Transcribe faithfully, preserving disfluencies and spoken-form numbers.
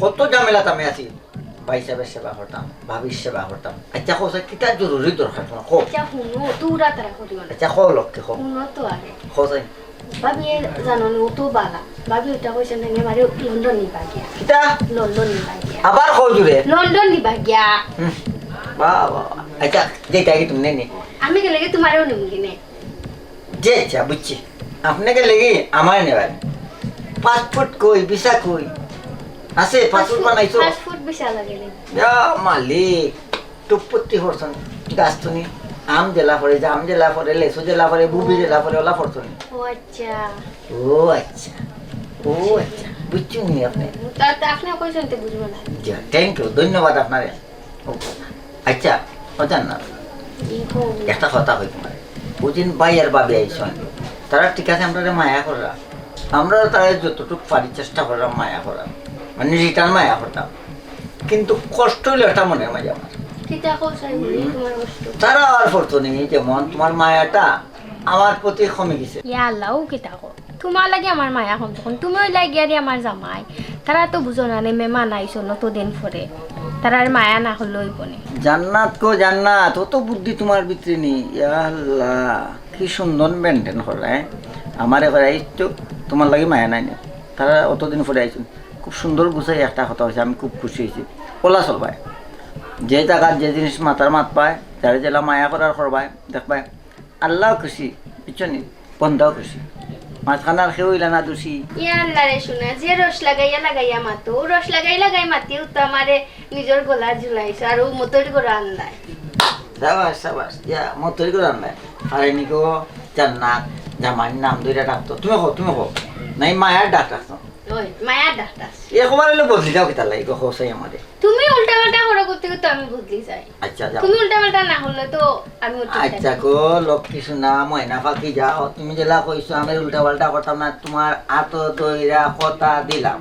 কত ঝামেলাত আমি আছি। ভাই সাহেবের সেবা করতাম, ভাবির সেবা করতাম। আচ্ছা, কও চাই, কিতা জরুরি দরকার তুমার? কও। আচ্ছা, হুনো, অত উড়াতাড়া করিও না। আচ্ছা, কও লক্ষ্মী, কও। হুনো তো আগে। কও চাই। ভাবিয়ে জানো নি, অত বালা। ভাবি ওটা কইছইন নাকি আমারে লন্ডন নিবা গিয়া। কিতা? লন্ডন নিবা গিয়া। আবার কও জুরে। লন্ডন নিবা গিয়া। হুম। বাহ, বাহ, বাহ। আচ্ছা, যেটা কি তুমি নেনি? আমি গেলে কি তুমারেও নিমু কিনে? যে, আচ্ছা, বুঝছি। আপনে গেলে কি আমারে নেবা? পাসপোর্ট কই, ভিসা কই? আছে, পাসপোর্ট বানাইছো? পাসপোর্ট ভিসা লাগে নি। ইয়া মালিক, টুপ্পত্তি করছো নি, গাছ তো নি। আম যেলা পড়ে, জাম যেলা পড়ে, লেচু যেলা পড়ে, বুবি যেলা পড়ে, ওলা পড়ছো নি। ও আচ্ছা। ও আচ্ছা। ও আচ্ছা। বুঝছো নি আপনে? তা, তা আপনে কইছইন তো বুঝবো না। জি, thank you, ধন্যবাদ আপনারে। আচ্ছা, ও জান্নাত, জি, কও। একটা কথা কই তুমারে। ওই দিন ভাই আর ভাবি আইছইন, তারা ঠিক আছে, আমরারে মায়া কররা, আমরা তারা যতটুক পারি চেষ্টা কররা মায়া করার, মানে return মায়া করতাম, কিন্তু কষ্ট অইলো একটা মনের মাঝে আমার। কিতা কও চাই, হুম। তুমার কষ্ট? তারা আর পড়তো নি, যেমন তুমার মায়াটা আমার প্রতি কমে গেছে। ইয়া আল্লাহ, ও কিতা কও? তুমার লাগি আমার মায়া কম তখন। তুমি অইলা গিয়া রে আমার জামাই। তারা তো বুঝো না নে, মেহমান আইছইন অতদিন পরে। তারার মায়া না করলে অইবো নি। জান্নাত গো জান্নাত, অত বুদ্ধি তুমার ভিতরে নি। ইয়া আল্লাহ, কি সুন্দর maintain কররা, হ্যাঁ? আমারে কইরা, "এই তো তুমার লাগি মায়া নাই নি।" তারা অতদিন পরে আইছইন। খুব সুন্দর গুছাই একটা কথা কইছে, আমি খুব খুশি অইছি। ওলা চলবায়। যে জাগাত যে জিনিস মাতার মাতবায়, যারে যেলা মায়া করার করবায়, দেখবায়। আল্লাহ খুশি, বুঝছো নি? বন্দাও খুশি। মাঝখানে আর কেউ অইলা না দোষী। ইয়া আল্লাহ রে সোনা, যে রস লাগাইয়া লাগাইয়া মাতো, ও রস লাগাই লাগাই মাতিও তো আমারে নিজর গলাত ঝুলাইছো, আর ও মতর করে আন্দায়। সাবাস, সাবাস, ইয়া, মতর করে আন্দায়। আরে নিকো, জান্নাত, জামাইর নাম ধইরা ডাকতো। তুমি কও, তুমি কও। নাই, মায়ার ডাক ডাকতো। ওই, মায়ার ডাক ডাকছি। একবার অইলে বদলি যাও কিতা লাগি গো, কও চাই আমারে। তুমি উল্টা পাল্টা করো করতে করতে আমি বদলি যাই। আচ্ছা, যাও। তুমি উল্টা পাল্টা না করলে তো আমি উল্টা আচ্ছা গো, লক্ষ্মী সোনা, ময়না পাখি, যাও। তুমি যেলা কইছো, আমি উল্টা পাল্টা করতাম না, তুমার আতো ধইরা কথা দিলাম।